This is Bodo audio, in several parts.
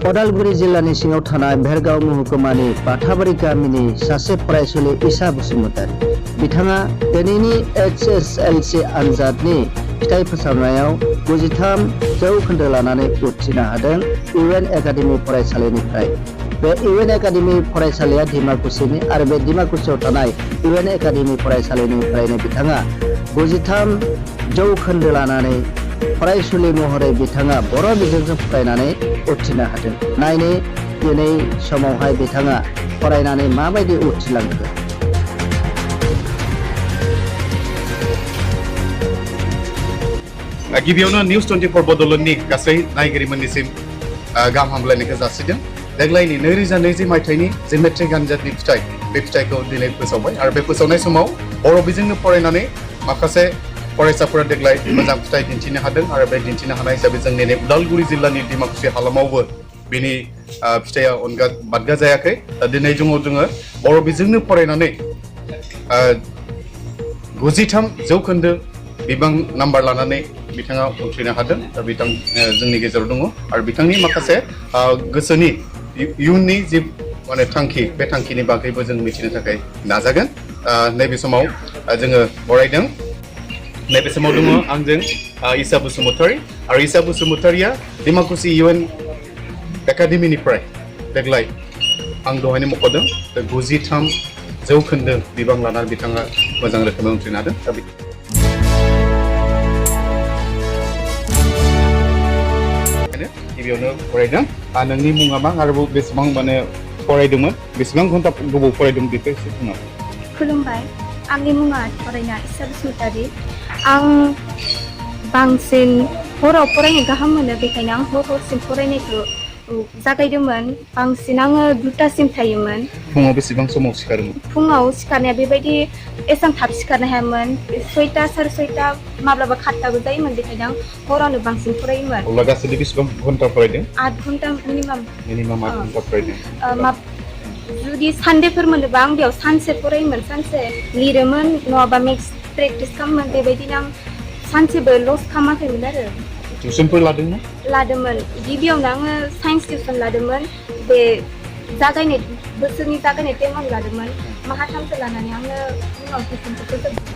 अदालगुरि जिल्लानि सिङाव थानाय भेरगाव महकुमानि बाथाबारि गामिनि सासे फरायसुलि इसा बसुमतारी बिथाङा दिनैनि HSLC आनजादनि फिथाइ फोसावनायाव 93 जौखोन्दो लानानै उथ्रिनो हादों UN एकाडेमि फरायसालिनिफ्राय। बे UN एकाडेमि फरायसालिया डिमाकुसिनि आरो बे डिमाकुसियाव थानाय UN एकाडेमि फरायसालिनिफ्रायनो बिथाङा 93 जौखोन्दो लानानै फरायसुलि महरै बिथाङा बर' बिजोंजों फरायनानै उथ्रिनो हादों। नायनो दिनै समावहाय बिथाङा फरायनानै माबायदि उथ्रिलांखो। गिबियावनो निउस 24 बड'लेण्डनि गासै नायगिरिमोननिसिम गाहाम हामलायनायखौ जासिदों। देग्लायनि 2020 मायथाइनि जे मेट्रिक आनजादनि फिथाइ बे फिथाइखौ दिनै फोसावबाय आरो बे फोसावनाय समाव बर' बिजोंनो फरायनानै माखासे फरायसाफोरा देग्लाय मोजां फिथाइ दिन्थिनो हादों आरो बे दिन्थिनो हानाय हिसाबै जोंनि उदालगुरि जिल्लानि डिमाकुसि हालामावबो बिनि फिथाइया बादगा जायाखै। दिनै जोङो बर' बिजोंनो फरायनानै 93 जौखोन्दो बिबां नाम्बार लानानै बिथाङा उथ्रिनो हादों। बिथां जोंनि गेजेराव दङ आरो बिथांनि माखासे गोसोनि इयुननि जि माने थांखि बे थांखिनि बागैबो जों मिथिनो थाखाय नाजागोन। नैबे समाव जोङो बरायदों। नैबे समाव दङ आंजों इसा बसुमतारी आरो इसा बसुमतारीया डिमाकुसि UN एकाडेमिनिफ्राय देग्लाय आं दहायनो मख'दों 93 जौखोन्दो बिबां लानानै बिथाङा मोजां रोखोमै उथ्रिनो हादों। गिबियावनो फरायदों नोंनि मुङा मा आरो बेसेबां माने फरायदोंमोन बेसेबां घन्टा गोबाव फरायदों बेखौ एसे बुंनो खुलुमबाय आंनि मुङा फरायना इसा बसुमतारी आं बांसिन हराव फरायनो गाहाम मोनो बेखायनो आं हरसिम फरायनायखौ जागायदोंमोन। बांसिन आङो 2टासिम थायोमोन। फुङाव बेसेबां समाव सिखारोमोन? फुङाव सिखारनाया बेबायदि एसां थाब सिखारनो हायामोन। 6टा 6:30 माब्लाबा 7टाबो जायोमोन बेखायनो आं हरावनो बांसिन फरायोमोन। अब्ला गासै बेसेबां घन्टा फरायदों? 8 घन्टा मिनिमाम 8 घन्टा फरायदों। जुदि सानडेफोर मोनोबा आं बेयाव सानसे फरायोमोन, सानसे लिरोमोन नङाबा मेथ्स प्रेक्टिस खालामोमोन। बेबायदिनो आं सानसेबो लस खालामाखैमोन आरो। टिउसनफोर लादोंमोन? लादोंमोन। गिबियावनो आङो साइन्स टिउसन लादोंमोन। बे बोसोरनि जागायनाय टाइमाव लादोंमोन। माहाथामसो लानानै आङो उनाव टिउसनखौ फोजोबदों।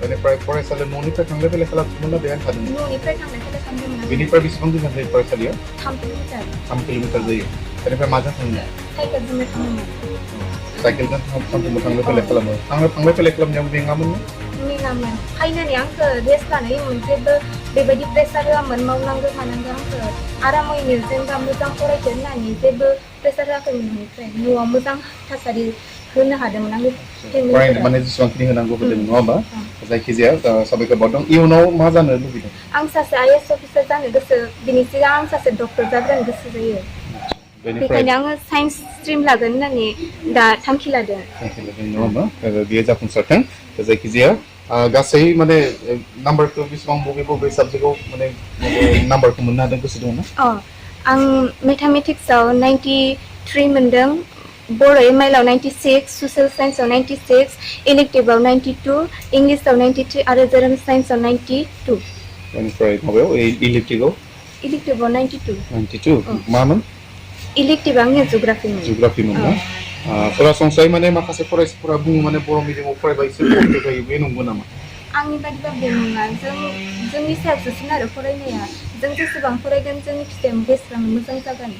बेनिफ्राय फरायसालियाव न'निफ्राय थांलाय फैलाय खालामदोंमोन ना बेहाय थादोंमोन? न'निफ्राय थांलाय फैलाय खालामदोंमोन। बेनिफ्राय बेसेबां गोजान जायो फरायसालिया? 3 किल'मिटार। 3 किल'मिटार जायो। बेनिफ्राय माजों थाङो? साइकेलजोंनो थाङोमोन। साइकेलजों सानफ्रोमबो थांलाय फैलाय खालामो। थांलाय फैलाय खालामनायाव मेङामोन? मेङामोन। फैनानै आंखौ रेस्ट लानो होयोमोन। जेबो बेबायदि प्रेसार होआमोन मावनांगौ मानांगौ। आंखौ आरामैनो जेनेबा मोजां फरायथो होननानै जेबो प्रेसार होआखैमोन न'निफ्राय। न'आव मोजां थासारि होनो हादोंमोन आंनि फरायनो माने जेसेबांखिनि होनांगौ होदों नङा होमबा? जायखिजाया साबायखर बावदों। इयुनाव मा जानो लुबैदों? आं सासे IAS अफिसार जानो गोसो। बिनि सिगां आं सासे डक्टर जाग्रोनो गोसो जायो। बेखायनो आङो साइन्स स्ट्रिम लागोन होननानै दा थांखि लादों। नङा होमबा? बेयो जाफुंसारथों। जायखिजाया गासै माने नाम्बारखौ बेसेबां बबे साबजेक्टआव माने नाम्बारखौ मोननो हादों गोसो दङ ना? आं मेथामेटिक्सआव 93 मोनदों। बर' MIL-आव 96, ससियेल साइन्सआव 96, इलेक्टिभआव 92, इंलिसआव 93 आरो जेनेरेल साइन्सआव 92। बेनिफ्राय माबायाव इलेक्टिभआव 92 मामोन? इलेक्टिभआ आंनिया जिअ'ग्राफिमोन ना? सरासनस्रायै माने माखासे फरायसाफोरा बुङो माने बर' मिडियामाव फरायबा एसे खस्थ' जायो, बे नंगौ नामा? आंनि बादिबा बे नङा। जोंनि सायावसो सोनारो फरायनाया। जों जेसेबां फरायगोन जोंनि फिथाइया बेसेबां मोजां जागोन।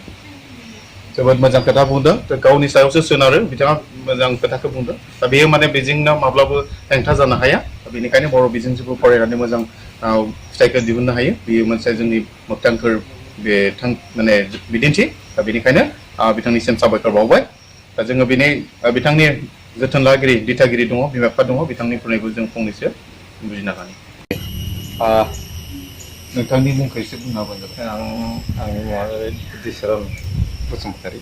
जोबोद मोजां खोथा बुंदों। गावनि सायावसो सोनारो, बिथाङा मोजां खोथाखौ बुंदों। दा बेयो माने बेजोंनो माब्लाबो हेंथा जानो हाया। बेनिखायनो बर' बिजोंजोंबो फरायनानै मोजां फिथाइखौ दिहुननो हायो। बेयो मोनसे जोंनि मोगथांफोर बे माने बिदिन्थि। दा बेनिखायनो बिथांनिसिम साबायखर बावबाय। दा जोङो बिथांनि जोथोन लागिरि दिथागिरि दङ, बिमा बिफा दङ, बिथांनिफ्रायबो जों फंनैसो बुजिनो हायो। नोंथांनि मुंखौ एसे बुंना होबानो जाबाय। आंनि मुङा दिसरन बसुमतारी।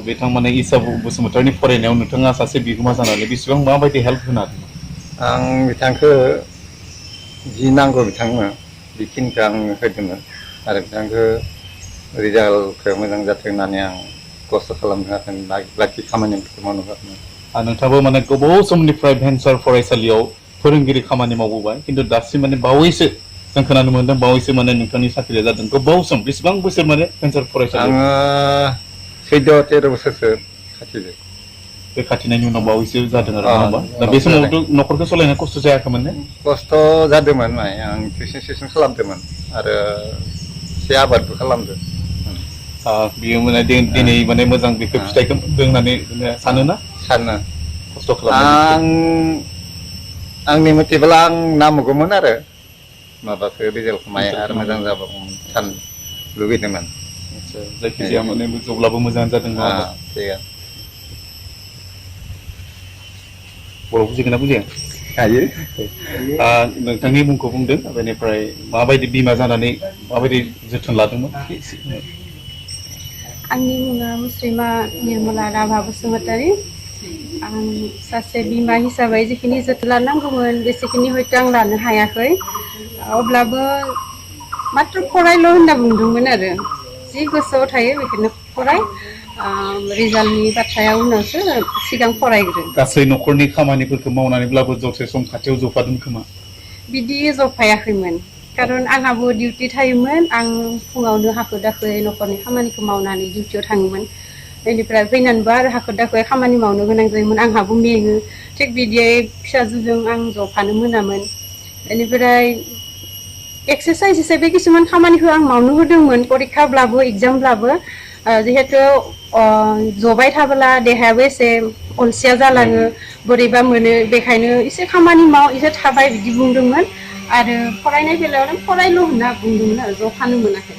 बिथांमोना इसा बसुमतारीनि फरायनायाव नोंथाङा सासे बिगोमा जानानै बेसेबां माबायदि हेल्प होनो हादों? आं बिथांखौ जि नांगौ बिथांनो बेखिनिखौ आं होदोंमोन आरो बिथांखौ रिजाल्टखौ मोजां जाथों होननानै आं खस्थ' खालामनो हागोन, बाखि खामानिफोरखौ मावनो हागोन। नोंथाङाबो माने गोबाव समनिफ्राय भेन्सार फरायसालियाव फोरोंगिरि खामानि मावबोबाय, खिन्थु दासिम माने बावैसो जों खोनानो मोनदों बावैसो माने नोंथांनि साख्रिया जादों गोबाव सम बेसेबां बोसोर माने भेन्सार फरायसालि आङो 14-13 बोसोरसो खाथिदों बे खाथिनायनि उनाव बावैसो जादों आरो अ, नङा होमबा दा बे समावथ' न'खरखौ सालायनो खस्थ' जायाखैमोन ने खस्थ' जादोंमोन माय आं टिउसन खालामदोंमोन आरो एसे आबादबो खालामदों बियो माने दिनै माने मोजां बेखौ फिथाइखौ मोनदों होननानै सानोना सानो खस्थ' खालामनायनि आंनि मथेब्ला आं नामगौमोन आरो माबाखौ रिजाल्टखौ माय आरो मोजां जाबावगौमोन सान लुगैदोंमोन जायखिजाया माने जेब्लाबो मोजां जादों नङा होमबा थिगानो बर' बुजिगोन ना बुजिया हायो नोंथांनि मुंखौ बुंदों बेनिफ्राय माबायदि बिमा जानानै माबायदि जोथोन लादोंमोन आंनि मुङा मुस्रिमा निर्मला राभा बसुमतारी आं सासे बिमा हिसाबै जिखिनि जोथोन लानांगौमोन बेसेखिनि हयथ' आं लानो हायाखै अब्लाबो मात्र फरायल' होनना बुंदोंमोन आरो जि गोसोआव थायो बेखौनो फराय रिजाल्टनि बाथ्राया उनावसो सिगां फरायग्रो गासै न'खरनि खामानिफोरखौ मावनानैब्लाबो जसे सम खाथियाव जफादों खोमा बिदि जफायाखैमोन खारन आंहाबो डिउटि थायोमोन आं फुङावनो हाखु दाखुयै न'खरनि खामानिखौ मावनानै डिउटियाव थाङोमोन बेनिफ्राय फैनानैबो आरो हाखु दाखुयै खामानि मावनो गोनां जायोमोन आंहाबो मेङो थिग बिदियै फिसाजोजों आं जफानो मोनामोन बेनिफ्राय एक्सारसाइज हिसाबै किसुमान खामानिखौ आं मावनो होदोंमोन परिखाब्लाबो एग्जामब्लाबो जिहेतु जबाय थाबोला देहायाबो एसे अलसिया जालाङो बोरैबा मोनो बेखायनो एसे खामानि माव एसे थाबाय बिदि बुंदोंमोन आरो फरायनाय बेलायाव फरायल' होनना बुंदोंमोन आरो जफानो मोनाखै